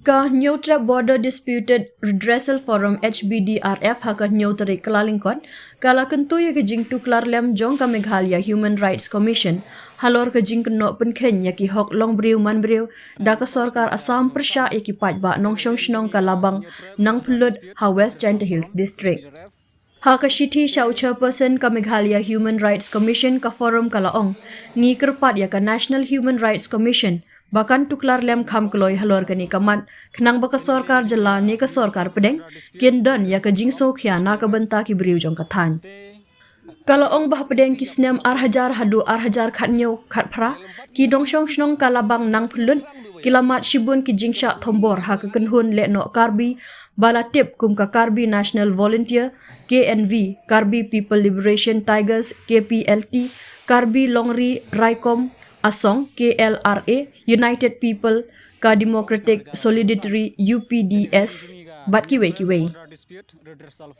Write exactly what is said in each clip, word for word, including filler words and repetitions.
Ka Hynñiewtrep Border Disputed Redressal Forum, H B D R F, ha ka hynñiew tarik Kyllalyngkot, ka la kyntu ïa ka jingtuklar lem jong ka Meghalaya Human Rights Commission halor ka jingkynnoh pynkheiñ ïa ki hok longbriew manbriew da ka sorkar Assam pyrshah ïa ki paidbah nongshong shnong ka Labang Nangphyllut ha West Jaintia Hills District. Ha ka shithi sha u chairperson ka Meghalaya Human Rights Commission, ka forum ka la ong, ngi kyrpad ïa ka National Human Rights Commission ba kan tuklar lem kham kloi halor kane ka mat, khnang ba ka sorkar jylla ne ka sorkar pdeng kin don ïa ka jingsngewkhia na ka bynta ki briew jong ka thaiñ. Ka la ong ba hapdeng ki snem ar hajar haduh ar hajar khathynñiew khatphra, ki nongshong shnong ka Labang Nangphyllut ki la mad shibun ki jingshah thombor ha ka kynhun lehnoh Karbi ba la tip kum ka Karbi National Volunteer, K N V, Karbi People Liberation Tigers, K P L T, Karbi Longri Raikom Asong, K L R A, United People ka Democratic Solidarity, U P D S, bad kiwei kiwei.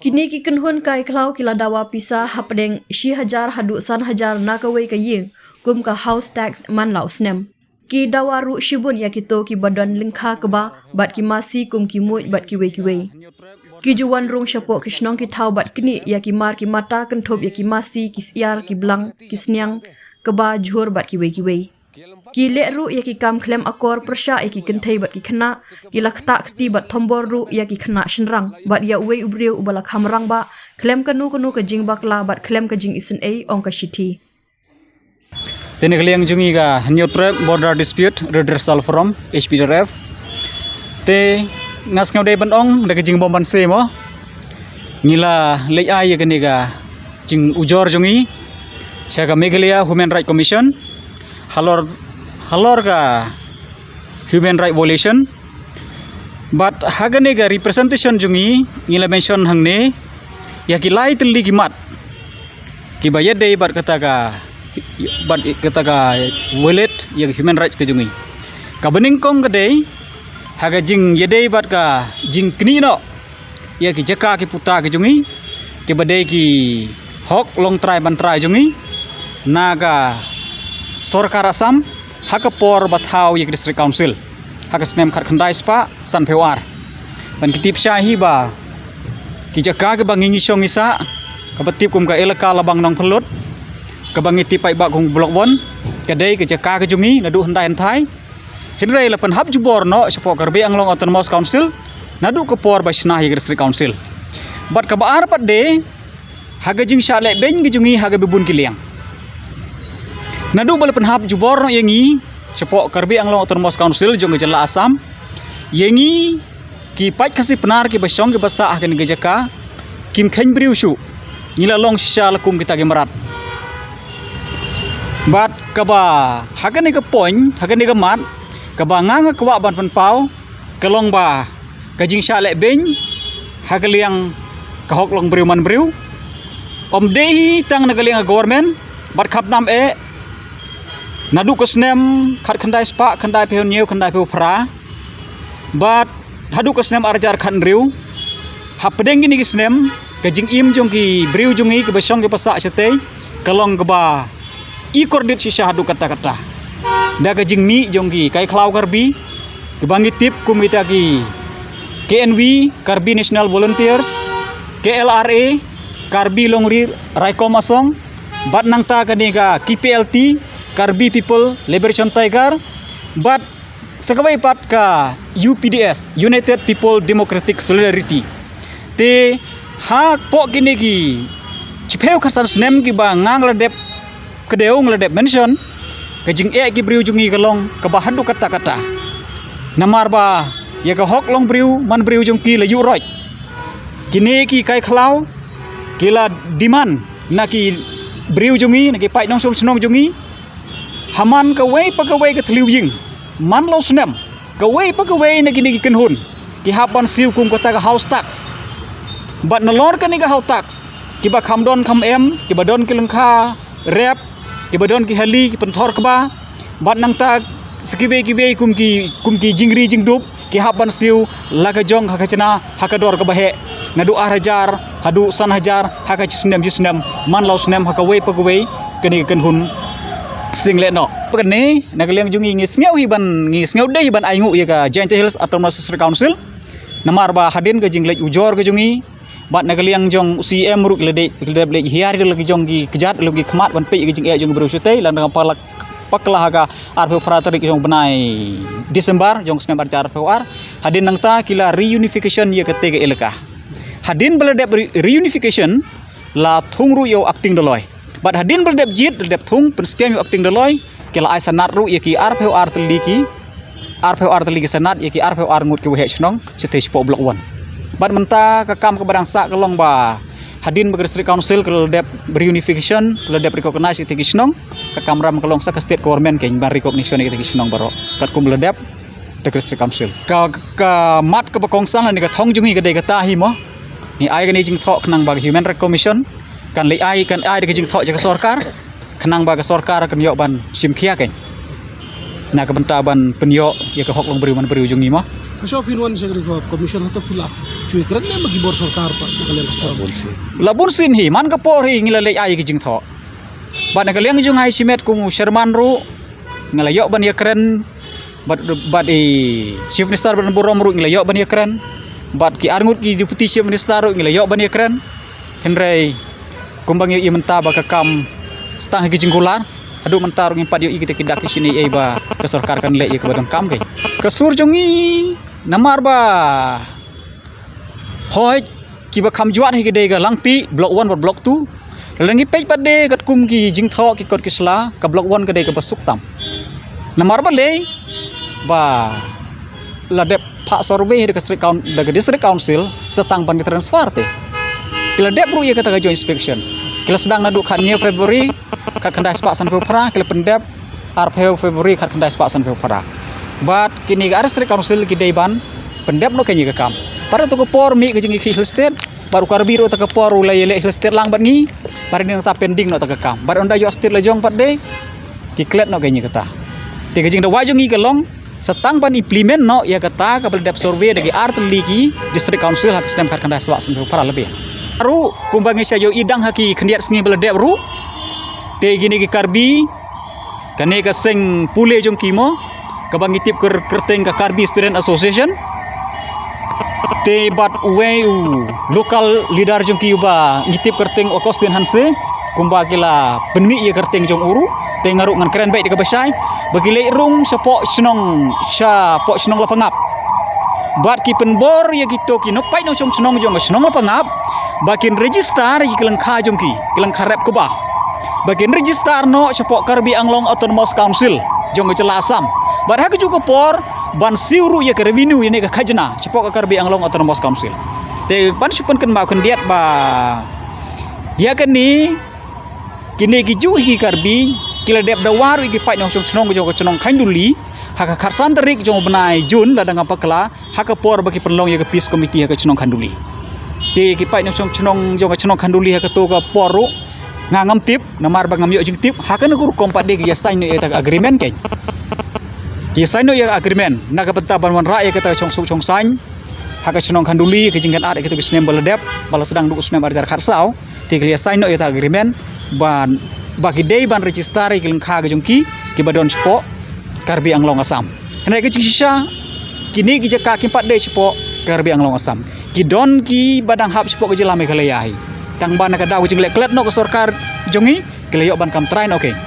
Kine ki kynhun kai khlaw ki la dawa pisa hapdeng shi hajar haduh san hajar na kawei ka ïing kum ka house tax man la u snem. Ki dawa ruh shibun ïa kito kiba don lyngkha kba bad ki masi kum ki muid bad kiwei kiwei. Ki ju wan rung shapoh ki shnong ki thaw bad knieh ïa ki mar ki mata kynthup ïa ki masi, ki syiar, ki blang, ki sniang, kba, jhur bad kiwei kiwei. Ki leh ruh ïa ki kam khlem akor pyrshah ïa ki kynthei bad ki khynnah, ki la ktah kti bad thombor ruh ïa ki khynnah shynrang bad ïa uwei u briew uba la kham rangbah khlem kano kano ka jingbakla bad khlem ka jingisynei, ong ka shithi. Te na ka liang jong ngi ka Hynñiewtrep Border Dispute Redressal Forum, H B D R F, te nga sngew dei ban ong da ka jingbym banse mo, ngi la leit ai ïa kane ka jingujor jong ngi sha ka Meghalaya Human Rights Commission halor, halor ka human right violation. Bad ha kane ka representation jong ngi, ngi la mention hangne ïa ki lai tylli ki mat kiba ïadei bad kata ka, bad kata ka violate ïa ka human rights ka jong ngi. Kaba nyngkong ka dei ha ka jingïadei bad ka jingknieh noh ïa ki jaka ki puta ki jong ngi, kiba dei ki hok longtrai bantrai jong ngi na ka sorkar Assam ha ka por ba thaw ïa ka District Council ha ka snem khatkhyndai spah sanphew ar. Ban ki tip sha hi ba ki jaka kiba ngi ngi shong ngi sah, kaba tip kum ka elaka Labang Nangphyllut, kaba ngi tip paidbah kum Block One, ka dei ka jaka ka jong ngi naduh hyndai hynthai. Hynrei la pynhap jubor noh shapoh Karbi Anglong Autonomous Council naduh ka por ba shna ïa ka District Council. Bad kaba ar pat de ha ka jingshah lehbeiñ ka jong ngi ha kaba bun ki liang. Naduh ba la pynhap jubor noh ïa ngi shapoh Karbi Anglong Autonomous Council jong ka jylla Assam, ïa ngi ki paid Khasi Pnar kiba shong kiba sah ha kane ka jaka kim kheiñ briew shuh. Ngi la long shisha la kum kita ki mrad. Bad kaba ha kane ka point, ha kane ka mat, kaba nga nga kwah ban pynpaw ka long ba ka jingshah lehbeiñ ha ka liang ka hok longbriew manbriew ym dei hi tang na ka liang ka government, bad khamtam eh naduh ka snem khatkhyndai spah khyndaiphew hynñiew khyndaiphew phra bad haduh ka snem ar hajar khathynriew, hapdeng kine ki snem ka jingim jong ki briew jong ngi kiba shong kiba sah shatei ka long kaba i kordit shisha haduh katta katta da ka jingmih jong ki kai khlaw Karbi kiba ngi tip kum kita ki K N V, Karbi National Volunteers, K L R A, Karbi Longri Raikom Asong, bad nangta kane ka K P L T, Karbi People Liberation Tiger, bad sa kawei pat ka U P D S, United People Democratic Solidarity. Te hapoh kine ki shiphew khatsan snem kiba nga nga la dep kdew, nga la dep mention, ka jingeh ki briew jong ngi ka long kaba haduh katta katta. Namar ba ïa ka hok longbriew manbriew jong ki la ïuh roit. Kine ki kai khlaw ki la demand na ki briew jong ngi, na ki paid nongshong shnong jong ngi, ha man kawei pa kawei ka thliew ïing, man la u snem, kawei pa kawei na kine ki kynhun ki hap ban siew kum kata ka house tax. Bad nalor kane ka house tax, kiba kham don kham em, kiba don ki lyngkha rep, kiba don ki hali, ki pynthor kba, bad nangta sa kiwei kiwei kum ki, kum ki jingri jingdup ki hap ban siew la ka jong ha ka khajna ha ka dor kaba heh, naduh ar hajar haduh san hajar ha ka shisnem shisnem, man la u snem ha kawei pa kawei kane ka kynhun sing lehnoh. Kane na ka liang jong ngi, ngi sngew hi ban, ngi sngew dei hi ban ai nguh ïa ka Jaintia Hills Autonomous District Council. Namar ba hadien ka jingleit ujor ka jong ngi, bad na ka liang jong u C M ruh ki la dep, ki la dep leit hiar ïa la ki jong ki kjat, la ki khmat ban peit ïa ka jingeh jong ki briew shatei, lada nga pala, pakla ha ka arphew phra tarik jong bnai December jong snem ar hajar arphew ar. Hadien nangta ki la reunification ïa kata ka elaka. Hadien ba la dep re-, reunification, la thung ruh ïa u acting Dolloi. Bad hadien ba la dep jied, la dep thung, pynskhem ïa u acting Dolloi, ki la ai sanad ruh ïa ki arphew ar tylli ki, arphew ar tylli ki sanad ïa ki arphew ar ngut ki waheh shnong shatei shapoh Block One. Bad mynta ka kam kaba dang sah ka long ba hadien ba ka District Council ka la dep reunification, ka la dep recognize ïa kita ki shnong, ka kamram ka long sa ka state government kein ban recognition ïa kita ki shnong baroh katkum la dep da ka District Council. Ka, ka mat kaba kongsan lane ka thong jong ngi ka dei kata hi mo. Ngi ai kane ka jingthoh khnang ba ka Human Rights Commission kan leit ai, kan ai da ka jingthoh sha ka sorkar, khnang ba ka sorkar kan ïoh ban shim khia kein na ka bynta ban pynïoh ïa ka hok long briew man briew jong ngi mo. Ka shop hin wan sha ka commission hato phi la shu kren ne ma ki bor sorkar pat na ka liang ka forum? La bun sien hi, man ka por hi ngi la leit ai ïa ka jingthoh. Bad na ka liang jong nga hi shimet kum u chairman ruh nga la ïoh ban ïakren, bad, bad i Chief Minister Bah Burom ruh ngi la ïoh ban ïakren, bad ki arngut ki Deputy Chief Minister ruh ngi la ïoh ban ïakren. Hynrei kumba ngi ïohi mynta ba ka kam sa tang ha ki jingkular, haduh mynta ruh ngim pat ïohi kita ki dak ki shin ei ei ba ka sorkar kan leh ïa kaba donkam kein. Ka sur jong ngi namar ba hooid kiba kham jwat hi ki dei ka Langpih Block One bad Block Two. Lada ngi peit pat de katkum ki jingthoh ki kot ki sla, ka Block One ka dei kaba suk tam. Namar balei? Ba la dep phah survey da ka District Coun-, da ka District Council sa tang ban ki transfer te. Ki la dep ruh ïa kata ka joint inspection. Ki la sdang naduh khathynñiew February khatkhyndai spah sanphew phra, ki la pyndep arphew February khatkhyndai spah sanphew phra. Bad kine ki ar District Council ki dei ban pyndep noh kein ïa ka kam. Pat ha kato ka por mih ka jingïakhih Hill State, bad u Karbi ruh ha kato ka por u la ïaleh Hill State lang bad ngi, bad nangta pending noh kata ka kam. Bad ynda ïoh state la jong pat de, ki klet noh kein ïa kata. Te ka jingdawa jong ngi ka long, sa tang ban implement noh ïa kata kaba la dep survey da ki ar tylli ki District Council ha ka snem khatkhyndai spah sanphew phra lade. Ruh kumba ngi sa ïohi dang ha ki khyndiat sngi ba la dep ruh, te kine ki Karbi, kane ka seng pule jong ki mo, kaba ngi tip kyr-, kyrteng ka Karbi Student Association, te bad uwei u local leader jong ki uba ngi tip kyrteng Augustine Hanse, kumba ki la pynmih ïa ka kyrteng jong u ruh, te nga ruh ngan kren beit da kaba shai, ba ki leit rung shapoh shnong, shapoh shnong Lapangap. Bad ki pynbor ïa kito ki nongpaid nongshong shnong jong ka shnong Lapangap ba kin register ïa ki lyngkha jong ki, ki lyngkha rep kba, ba kin register noh shapoh Karbi Anglong Autonomous Council jong ka jylla Assam. Bad ha kajuh ka por ban siew ruh ïa ka revenue, ïa ne ka khajna shapoh ka Karbi Anglong Autonomous Council. Te ban shu pynkynmaw khyndiat ba ïa kane, kine ki juh hi Karbi ki la dep dawa ruh ïa ki paid nongshong shnong jong ka shnong Khanduli ha ka khatsan tarik jong u bnai June, lada ngam bakla, ha ka por ba ki pynlong ïa ka peace committee ha ka shnong Khanduli. Te ki paid nongshong shnong jong ka shnong Khanduli ha kato ka por ruh nga ngam tip, namar ba ngam ïoh jingtip. Ha kano ka rukom pat de ki ïa sign noh ïa kata ka agreement kein. Ki ïa sign noh ïa ka agreement na ka bynta ban wanrah ïa kata ka shongsuk shongsaiñ ha ka shnong Khanduli, ka jingkynad ïa kata ka snem ba la dep, ba la sdang naduh u snem ar hajar khatsaw. Te ki la ïa sign noh ïa kata ka agreement ba, ba ki dei ban register ïa ki lyngkha ka jong ki, kiba don shapoh Karbi Anglong Assam. Hynrei ka jingshisha, kine ki jaka kim pat dei shapoh Karbi Anglong Assam. Ki don kiba dang hap shapoh ka jylla Meghalaya hi. Tang ba na ka daw ka jingleh klet noh ka sorkar jong ngi, ki la ïoh ban kam trai noh kein.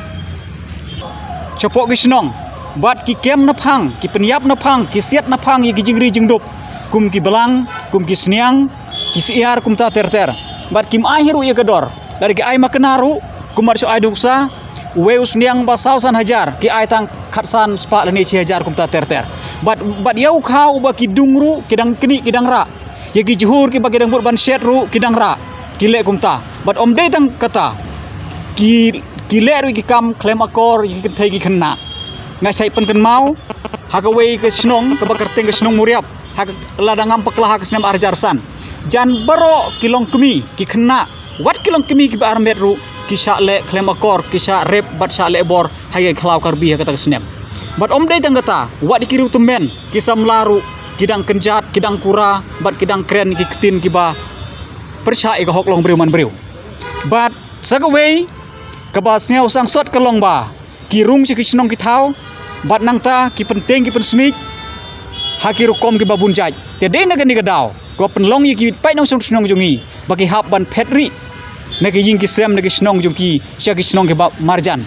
Shapoh ki shnong, bad ki kem na phang, ki pynïap na phang, ki siat na phang ïa ki jingri jingdup, kum ki blang, kum ki sniang, ki syiar kumta ter ter. Bad kim ai hi ruh ïa ka dor. Lada ki ai makna ruh, kumba shu ai da u nuksa, uwei u sniang ba saw san hajar, ki ai tang khatsan spah lane shi hajar kumta ter ter. Bad, bad ïa u khaw uba ki dung ruh, ki dang knieh, ki dang rah. Ïa ki jhur kiba ki dang bud ban shet ruh, ki dang rah. Ki leh kumta. Bad ym dei tang kata, ki, ki leh ruh ki kam khlem akor ïa ki kynthei ki khynnah. Nga shait pynkynmaw ha kawei ka shnong kaba kyrteng ka shnong Muriap, ha ka, lada ngam bakla ha ka snem ar hajar san. Jan baroh ki longkmie, ki khynnah, wat ki longkmie kiba armet ruh, ki shah leh khlem akor, ki shah rape bad shah leh bor ha ïa ki khlaw Karbi ha kata ka snem. Bad ym dei tang kata, wat ïa ki riew tymmen, ki samla ruh ki dang kynjat, ki dang kura bad ki dang kren ki ktien kiba pyrshah ïa ka hok long briew man briew. Bad sa kawei kaba sngew sangsot ka long ba ki rung sha ki shnong ki thaw, bad nangta ki pynteng ki pynsmit ha ki rukom kiba bun jait. Te dei na kane ka daw kaba pynlong ïa ki paid nongshong shnong jong ngi ba ki hap ban phet rieh na ki ïing ki sem na ki shnong jong ki sha ki shnong kiba marjan.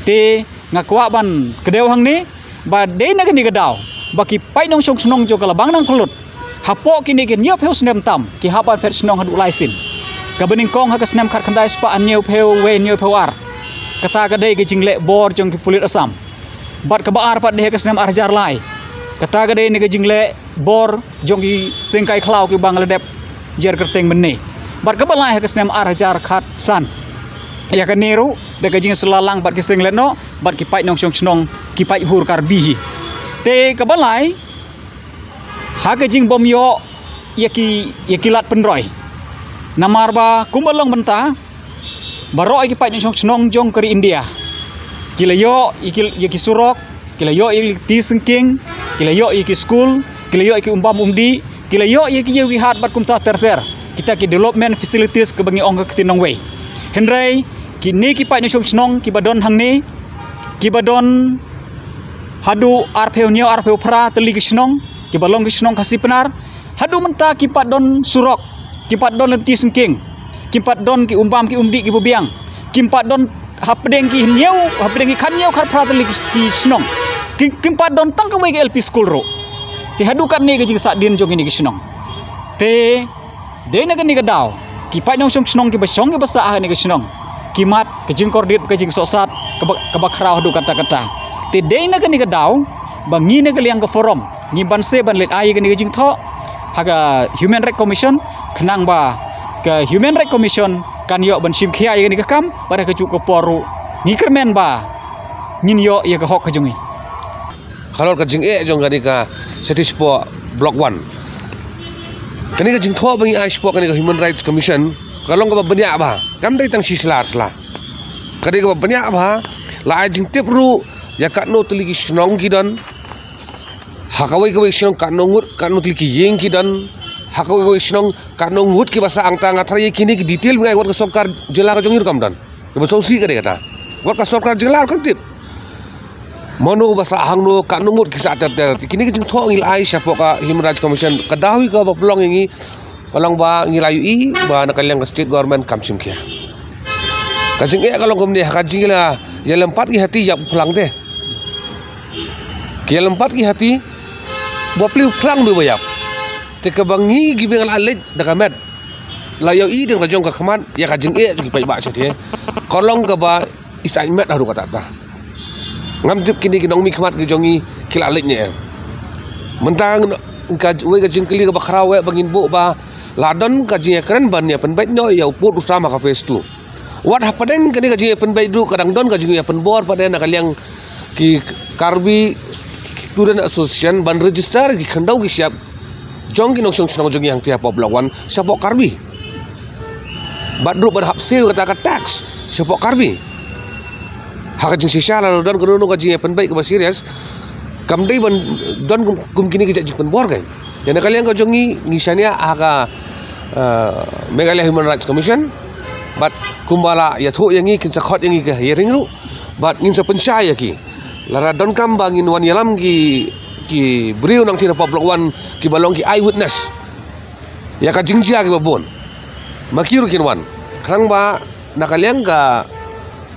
Te nga kwah ban kdew hangne ba dei na kane ka daw ba ki paid nongshong shnong jong ka Labang Nangphyllut hapoh kine ki hynñiewphew snem tam ki hap ban phet shnong haduh lai sien. Kaba nyngkong ha ka snem khatkhyndai spah hynñiewphew wei hynñiewphew ar. Kata ka dei ka jingleh bor jong ki pulit Assam. Bad kaba ar pat dei ha ka snem ar hajar lai. Kata ka dei na ka jingleh bor jong ki seng kai khlaw kiba nga la dep jer kyrteng mynne. Bad kaba lai ha ka snem ar hajar khatsan. Ïa kane ruh da ka jingïasylla lang bad ki seng lehnoh bad ki paid nongshong shnong, ki paid bhur Karbi hi. Te kaba lai, ha ka jingbym ïoh ïa ki, ïa ki lad pynroi. Namar ba kumba long mynta, baroh ïa ki paid nongshong shnong jong ka ri India ki la ïoh ïa ki, ïa ki surok, ki la ïoh ïa ki lynti syngkien, ki la ïoh ïa ki skul, ki la ïoh ïa ki umbam umdih, ki la ïoh ïa ki ïew ki hat bad kumta ter ter. Kita ki development facilities kaba ngi ong ka ktien nongwei. Hynrei kine ki paid nongshong shnong kiba don hangne, kiba don haduh arphew hynñiew arphew phra tylli ki shnong, kiba long ki shnong Khasi Pnar, haduh mynta kim pat don surok, kim pat don lynti syngkien, kim pat don ki umbam ki umdih kiba biang, kim pat don hapdeng ki hynñiew, hapdeng ki khathynñiew khatphra tylli ki, ki shnong. Ki, kim pat don tang kawei ka L P school ruh. Te haduh katne ka jingsahdien jong kine ki shnong. Te dei na kane ka daw ki paid nongshong shnong kiba shong kiba sah ha kane ka shnong ki mad ka jingkordit, ka jingsohsat kaba, kaba khraw haduh katta katta. Te dei na kane ka daw ba ngi na ka liang ka forum ngi banse ban leit ai ïa kane ka jingthoh ha ka Human Rights Commission, khnang ba ka Human Rights Commission kan ïoh ban shim khia ïa kane ka kam, bad ha kajuh ka por ruh ngi kyrmen ba ngin ïoh ïa ka hok ka jong ngi. Halor ka jingeh jong kane ka Satish Block one, kane ka jingthoh ba ngi ai shapoh kane ka Human Rights Commission ka long kaba bniah bha, kam dei tang shi sla ar sla. Ka dei kaba bniah bha, la ai jingtip ruh ïa katno tylli ki shnong ki don, ha kawei kawei shnong katno ngut, katno tylli ki ïing ki don, ha kawei kawei shnong katno ngut kiba sah hangta. Nga tharai ïa kine ki detail ba ngi ai wat ka sorkar jylla ka jong ngi ruh kam don. Kaba sngewsih ka dei kata, wat ka sorkar jylla ruh kam tip mano ba sah hangno, katno ngut ki sah ter ter. Te kine ki jingthoh ngi la ai shapoh ka Human Rights Commission, ka daw hi kaba pynlong ïa ngi, ka long ba ngi la ïohi ba na ka liang ka state government kam shim khia. Ka jingeh ka long kumne, ha ka jingïalympat ki hati ïap phlang te. Ki ïalympat ki hati, ba plie phlang duh ba ïap. Te kaba ngi kiba la leit da ka met, la ïohi da ka jong ka khmat ïa ka jingeh jong ki paidbah shatei, ka long kaba i saiñ met haduh katta katta. Ngam tip kine ki nongmihkhmat ki jong ngi ki la leit ne em. Mynta ngan, ka, wei ka jingkylli kaba khraw eh ba ngin buh ba la don ka jingïakren ban ïa pynbeit noh ïa u pud u sam ha ka phase two. Wat hapdeng kane ka jingïapynbeit ruh ka dang don ka jingïapynbor pat na ka liang ki Karbi Student Association ban register ki khyndew ki shyiap jong ki nongshong shnong jong ngi hangtei hapoh Block one shapoh Karbi. Bad ruh ban hap siew kata ka tax shapoh Karbi. Ha ka jingshisha lada don kano kano ka jingïapynbeit kaba serious, kam dei ban don kum, kum kine ki jait jingpynbor kein. Ïa na ka liang ka jong ngi, ngi shaniah ha ka, eh, Meghalaya Human Rights Commission. Bad kumba la ïathuh ïa ngi, kin sa khot ïa ngi ka hearing ruh. Bad ngin sa pynshai ïa ki. Lada donkam ba ngin wan ïalam ki, ki briew nangtei na Block one kiba long ki eyewitness ïa ka jingjia kiba bun, ma ki ruh kin wan. Khnang ba na ka liang ka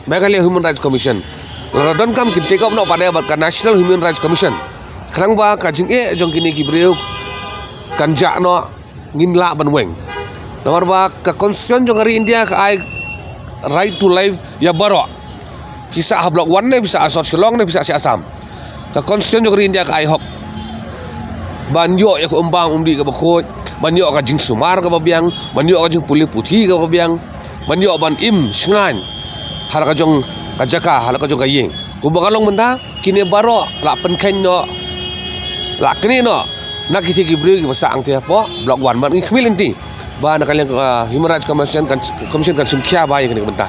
Meghalaya Human Rights Commission, lada donkam kin take up noh pat bad ka National Human Rights Commission, khnang ba ka jingeh jong kine ki briew kan jah noh, ngin lah ban weng. Namar ba ka Constitution jong ka ri India ka ai right to life ïa baroh, phi sah ha Block one ne phi sah ha South Shillong ne phi sah sha Assam. Ka Constitution jong ka ri India ka ai hok ban ïoh ïa ka umbam umdih kaba khuid, ban ïoh ka jingsumar kaba biang, ban ïoh ka jingpule puthi kaba biang, ban ïoh ban im shngaiñ ha la ka jong ka jaka, ha la ka jong ka ïing. Kumba ka long mynta, kine baroh la pynkheiñ noh, la knieh noh na kitei ki briew kiba sah hangtei hapoh Block one. Bad ngi khmih lynti ba na ka liang ka, uh, Human Rights Commission kan, Commission kan shim khia bha ïa kane ka bynta.